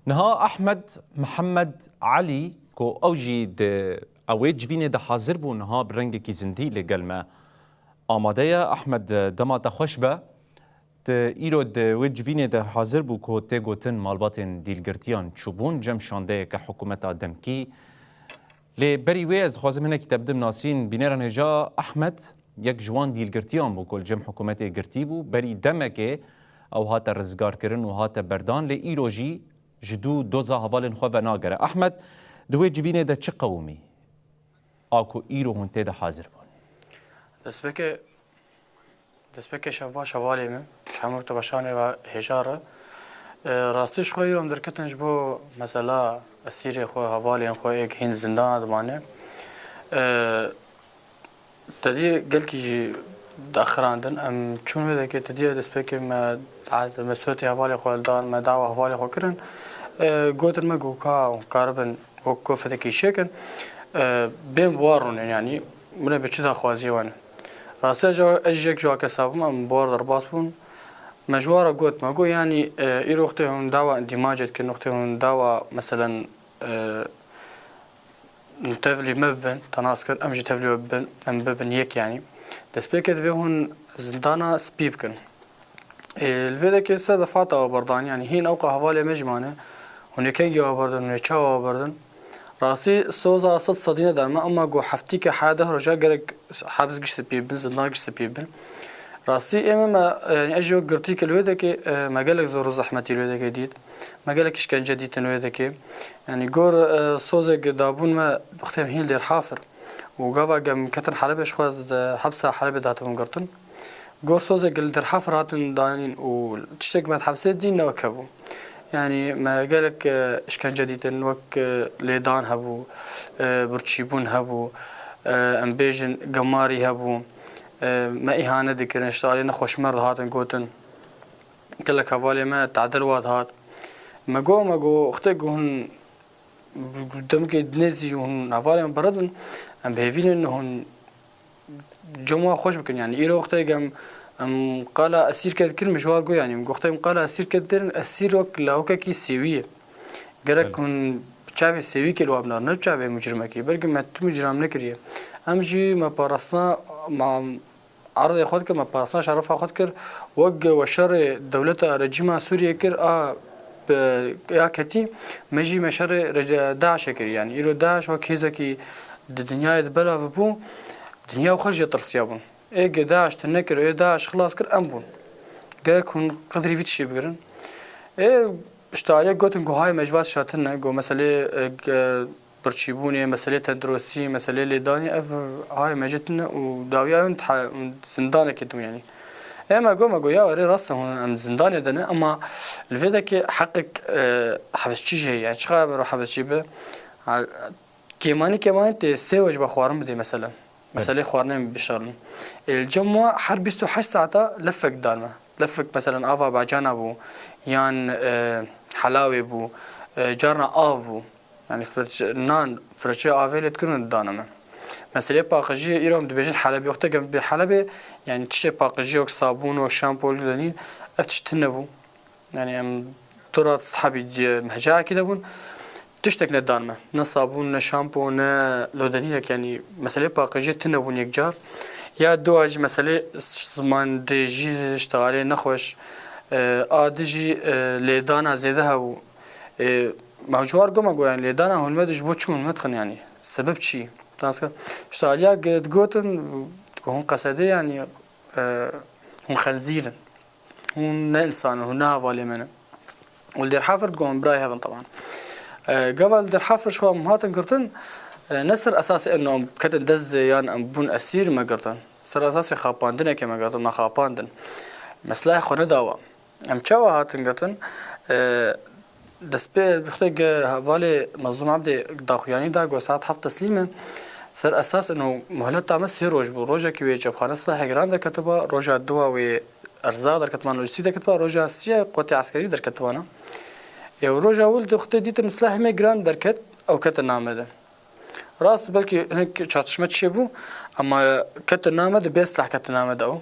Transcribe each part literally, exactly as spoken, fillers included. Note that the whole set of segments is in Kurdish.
Niha Ahmed Mihemed Elî, ku ew jî di ew ê civînê de hazir bû, niha bi rengekî zindî li gel me amade ye. Ahmed, dema te xweş be. Tu îro di wê civînê de hazir bû ku tê gotin malbatên dîlgirtiyan çûbûn cem şandeyeke hikûmeta demkî. Lê berî wê ez dixwazim hinekî te bidim nasîn. Bîneran hêja Ahmed yek ji wan dîlgirtiyan bû ku li cem hikûmetê girtî bû. Berî demekê ew hate rizgarkirin û hate berdan, lê îro jî ji dû doza hevalên xwe venagere. Ahmed, di wê civînê de çi qewimî? A ku îro hûn tê de hazir bûn. Destpêkê, destpêkê şev baş hevalê min, ji hemû tebeşanê ve hêja re. E, rastî ji xwe îro em derketin ji bo mesela esîrê xwe, hevalên xwe ê ku hîn zindana dimane. E, Te dî gelkî jî daxirandin. Em çûn wê dekê, te dî destpêkê me, me sûretê hevalê xwe li dan, me dawa hevalê xwe kirin. E, gotin me ku ka hûn karibin wek kofetekî çêkin. E, bên bi wan rûnin, yanî min ê bi çi daxwaziyê wan e. Rastî ez jî, ez jî yek ji wan kesa bûm, em bi wan derbas bûn. Me ji wan re got, me got, yanî, e, îro wextê hûn dawa îndîmacê dikin, wextê hûn dawa, meselen, e, tevlî me bibin, te nas kir, em jî tevlî we bibin, em bibin yek, yanî. Destpêkê divê hûn zindana spî bikin. Ê, li vê dekê sê defa te awa berdan, yanî hîn ewqa hevalê me jî mane, hûn ê kengî awa berdin, hûn ê çawa awa berdin. Rastî soza sed sedî nedan me, ema ku heftîke heya deh roja gerek hebs giş spî bin, zindan giş spî bin. Rastî ê me, me, yanî ez jî wek girtî ke li wê dekê, e, me gelek zor û zehmetî li wê dekê dît. Me gelek îşkence dîtin wê dekê. Yanî gor, e, sozek dabûn me wextê em hîn li Dêrhafir. Û gava em ketin Helebê ji xwe di hepsa Helebê de hatibûn girtin. Gor sozek li Dêrhafir hatin danîn û tiştek me di hepsê dî ne wek hebû. Yanî me gelek, e, îşkence dîtin, wek, e, lêdan hebû, e, birçîbûn hebû, e, em bêjin gemarî hebû, e, me îhane dikirin, ji alî nexweşmer dihatin gotin. Gelek hevalê me tadil wa dihat. Me got, me got, wextê ku hûn demkê nêzî hûn hevalê me biredin, em bi hêvî ne hûn cem wan xweş bikin. Yanî îro wextê em, em qala esîrke dikirin, min ji wan got, yanî wextê em qala esîrke dikirin, esîr wek lawikekî sêwî ye. Gerek Belê. Hûn bi çavê sêwîkê li wan binarin, ne bi çavê mucrimekî. Belkî me tu mucram nekiriye. Em jî me parastina, ma, erdê xwe dikir, me parastina şerefa xwe dikir. Wek we şerê dewleta rejîma Sûriyê kir, a, bi, ya ketî, me jî me şerê rece-, DAIŞê kir. Yanî îro DAIŞ wek hêzekî di dinyayê de belav bû, dinya xwe jê tirsiyabûn. Ê ge DAIŞ tune kir, ê DAIŞ xilas kir, em bûn. Gerek hûn qedrî vî tiştê bigirin. Ê, ji aliyê gotin ku hay me ji va tişta tune, got meselê, e, ge-, birçîbûnê, meselê tenduristî, meselê lêdanê, ev hay me jê tune û dawiya win dihe-, zindanekê dibû yanî. Ê me got, me got, ya erê rast e, hûn em zindanê de ne, ema li vê dekê heqek, e, hibsçî jê, yanî çiqa bero hibsçî be, ha, kêmanî kêmanî tê sê wecba xwarin bidê, meselen. Belê. Meselê xwarinê min bişarin. Ê, li cem wa her bîst û heşt saeta lefek dan me. Lefek, meselen, ava bacana bû, yan, e, helawê bû, e, carna av bû. Yanî firçe, nan, firçe avê lê dikirin û didane me. Meselê paqijiyê îro em dibêjin Helebê. Wextê em bê Helebê, yanî tiştê paqijiyê wek sabûn, wek şampo, lûdenîn, ev tişt tune bû. Yanî em tu ra sed hebî di mehcayekî de bûn. Tiştek nedan me. Ne sabûn, ne şampo, ne lodenînek, yanî meselê paqijiyê tune bûn yekcar. Ya dua jî meselê ziman dirêjî, ji aliyê nexweş, e, a di jî, e, lêdana zêde hebû. E, me ji wan re got, me got, yanî lêdana hûn me de ji bo çi hûn me dixin yanî? Sebeb çi? Taske, ji aliya ge-, digotin, hûn qesedê yanî, e, hûn xenzîr in. Hûn ne însan in, hûn ne hevalê me ne. Û li Dêrhafir digotin birayê hev in teban. E, gava li Dêrhafir ji xwe em hatin girtin, e, ne ser esasê eno em ketin dest de yan em bûn esîr me girtin. Ser esasê xapandinekê me girtin, me xapandin. Me silahê xwe nedawa. Em çawa hatin girtin? E, destpê wextê ge-, hevalê Mezlûm Ebdê daxuyanî da, got saet heft teslîm in. Ser esas ino muhleta me sê roj bû. Rojekî wê çepxane silahê giran derketiba, roja dua wê erza derketiba, lojistîk derketiba, roja siyê qotê eskerî derketibana. Ê, û roja wil de wextê dîtin silahê me giran derket, ew ketin name de. Rast belkî hinek çatişme çêbû, ama ketin name de bê silah ketin name de ew.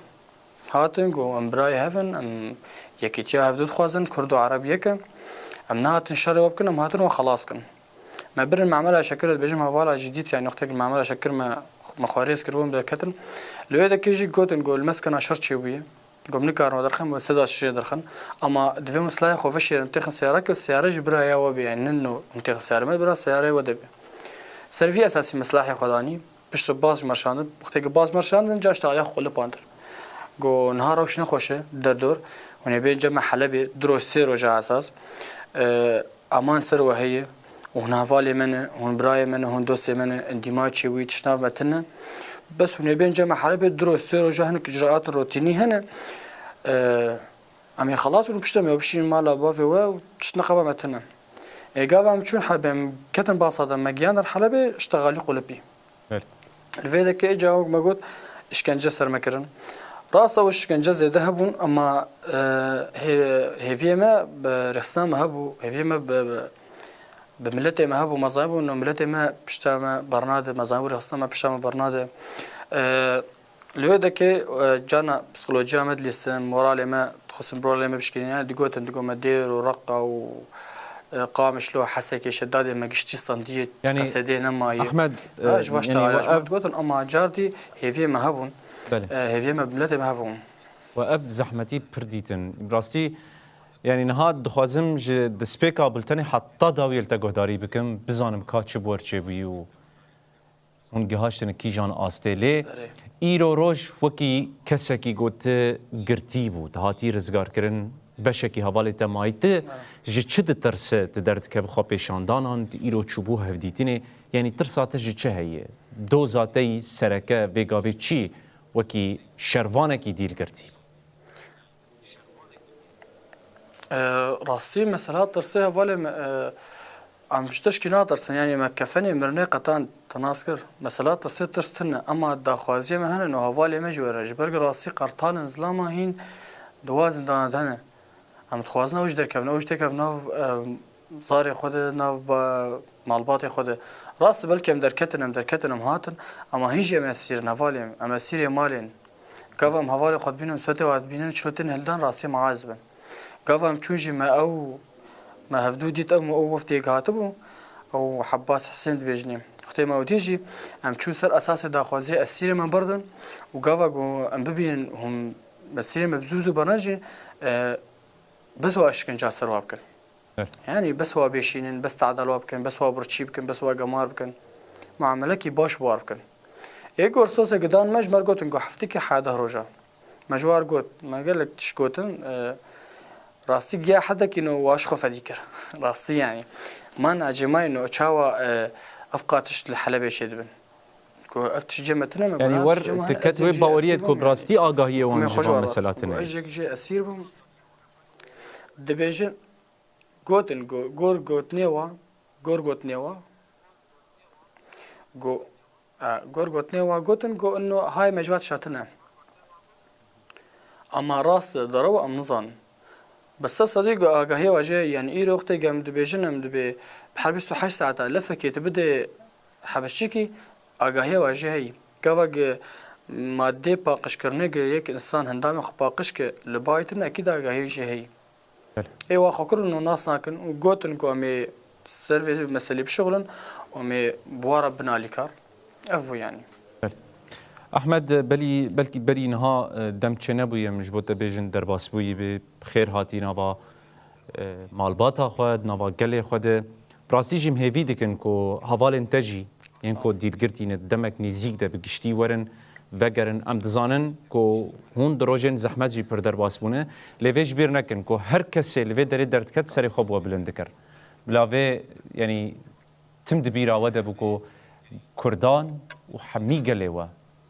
Hatin, got, em birayê hev in, em yekîtiya hevdû dixwazin, Kurd û Ereb yek in. Em nehatin şerê we bikin, em hatin we xelas kin. Me birin Memela Şekir, ez dibêjim hevala jî dît, yanî wextek li Memela Şekir me, me xwe rêz kir, bûm derketin. Li wê dekê jî gotin ku li me skena şer çêbûye. Ku em nikarin we derxin, we seda şişê derxin. Ama divê hûn silahê xwe veşêrin, têxin seyareke û seyare jî bira ya we bê, yanî nino hûn têxin seyare me, bira seyareyê we de bê. Ser vî esasî me silahê xwe danî. Piştre baz ji me şandin, wextê ku baz ji me şandin, ca ji taliya xwe qulipandin. Got, niha rewş nexweş e, derdor. Hûn ê bên cem me Helebê, du roj, sê roja esas. E, eman ser we heye. Û hûn hevalê me ne, hûn birayê me ne, hûn dostê me ne, endîma çêbûyî tişt nav me tune. Bes hûn ê bên cem me Helebê, du roj, sê roja hinek icraat rotînî hene. E, em ê xelas bin û piştre me bişînin mala bavê we û tişt neqeba me tune. Ê gava em çûn Helebê, em ketin basa de, me giyan der Helebê, ştegalî qulipî. Belê. Li vê dekê ca wek me got, îşkence ser me kirin. Rast e, ew îşkence zêde hebûn, ama, e, hê-, hêviyê me bi rêxistina me hebû, hêviyê me bi, bi, bi miletê me hebû, me zanîbû, no miletê me pişta me bernade, me zanîbû rêxistina me pişta me bernade. E, li wê dekê, e, carna psîkolojiya me dilîstin, moralê me, dixwestin moralê me bişkînin, yani digotin, digot me Dêr û Reqa û, e, Qamişlo, Hesekê, Şedadê me giştî standiyê, Yanî, Qesedê nemayî. Ahmed, Ha, e, ji baş yanî, te we ji me ev digotin, ama cardî hêviyê me hebûn. Belê. E, hêviyê me bi miletê me hebûn. We ev zehmetî pir dîtin. Bi rastî, yanî niha dixwazim ji destpêka bultenê heta dawiyê li te guhdarî bikim, bizanim ka çi bi we re çêbûyî û hûn gihaştin kîjan astê. Lê Erê. îro roj wekî kesekî got tu girtî bû, tu hatî rizgarkirin, beşekî hevalê te mayî. Tu Erê. ji çi ditirse, tu derdikevî xwe pêşandanan, tu îro çûbû hevdîtinê, yanî tirsa te ji çi heye? Doza te yî sereke vê gavê çi wekî şervanekî dîl girtî? E, rastî mesela tirsê hevalê me, e, em ji tişkî natirsin, yanî me kefenê mirinê qetan te nas kir. Mesela tirsê tirs tune, ema daxwaziyê me hene no hevalê me jî were. Ji ber ku rastî qertalên zilama hîn di wa zindana de hene. Em dixwazin ew jî derkevin, ew jî têkevin nav, e, zarê xwe de, nav ba-, malbatê xwe de. Rast e, belkî em derketin, em derketin, em hatin, ema hîn jî em esîr in, hevalê em, em esîrê malê in. Gava em hevalê xwe dibînin, em sotê xwe dibînin, çilo tên hildan rastî meaz bin. Gava em çûn jî me ew, me hevdû dît ew, me ew wefdê hatibû, ew Hebbas Hisên dibêjinê. Wextê me ew dît jî, em çûn ser esasê daxwaziyê esîrê me birdin û gava ku em bibînin hûn esîrê me bi zû zû bernejî, e, bes wa şikinca ser wa bikin. Evet. Yani bes wa bêşînin, bes tadal wa bikin, bes wa birçî bikin, bes wa gemar bikin. Muamelekî baş bi war bikin. Ê gor sosê gidan me ji me re gotin ku heftikî heyadeh roja. Me ji war got, me gelek tişt gotin, e, rastî giya hedekî no wa ji xwe fedî kir. Rastî yani. Man acêmayî no çawa, e, ev qatiş li Helebê çêdibin. Ku ev tişt cê me tune me Yani wer tiket wê baweriyê ku bi rastî agahiyê wan ji van mesela tune. Ez jek jê esîr bûm. Dibêjin, gotin, go-, gor gotinê wa, gor gotinê wa, go-, e, gor gotinê wa gotin, go ino hay me ji va tişatine. Ama rast e, derew em nizanin. Bi sed sedî go agahiyê wa jê, yani îro wextê em dibêjin, em dibê bi her bîst û heşt saeta lefekê tu bidê hebişçikî, agahiya wa jê heyî. Gava gi madê paqijkirinê gi yek insan hindamê xwe paqij ke li bayê tune, ekîd agahiyê jê heyî. Belê. Ê wa xwe kirin û nas nakin û gotin ku em ê ser vê meselê bişuxulin û em ê bi wa re bin alîkar. Ev bû yani. Belê. Ehmed, belî, belkî berî niha, e, dem çênebûye em ji bo te bêjin derbasbûyî bê, bi xêr hatî nava, e, malbata xwe, di nava gelê xwe de. Bi rastî jî em hêvî dikin ku hevalên te jî, yên ku dîlgirtî ne, demek nêzîk de bi giştî werin, vegerin. Em dizanin ku hûn di rojên zehmet jî pir derbas bûne. Lê vê ji bîr nekin ku her kesê li vê derê derdiket, serê xwe bi we bilind dikir. Bila vê, yanî, tim di bîra we de bû ku Kurdan û hemî gelê we,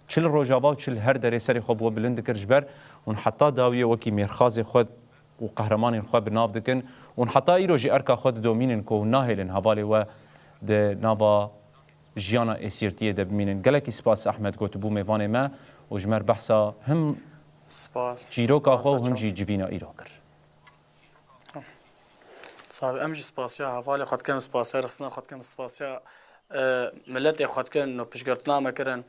çi li Rojava û çi li her derê, serê xwe bi we bilind dikir, ji ber hûn heta dawiyê wekî mêrxazê xwe û qehremanên xwe bi nav dikin. Hûn heta îro jî erka xwe didomînin ku hûn nahêlin hevalê we di nava jiyana êsîrtiyê de bimînin. Gelekî spas Ehmed ku tu bû mêvanê me û ji me re behsa him Spas. çîroka Spas xwe û him Aço. jî civîna îro kir. Sabe, em jî spasiya hevalê xwe dikin, spasiya rexsina xwe dikin, spasiya, e, miletê xwe dikin, no piştgirtina me kirin.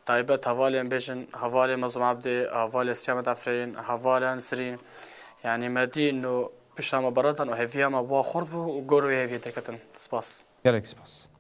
Taybet hevalên bêjin, hevalê Mezlûm Ebdê, hevalê Siyamet Efrîn, hevalê Nesrîn. Yanî me dî no Pişta me berdan û hêviya me wa xurt bû û gor wê hêviyê derketin. Spas. Gelek spas.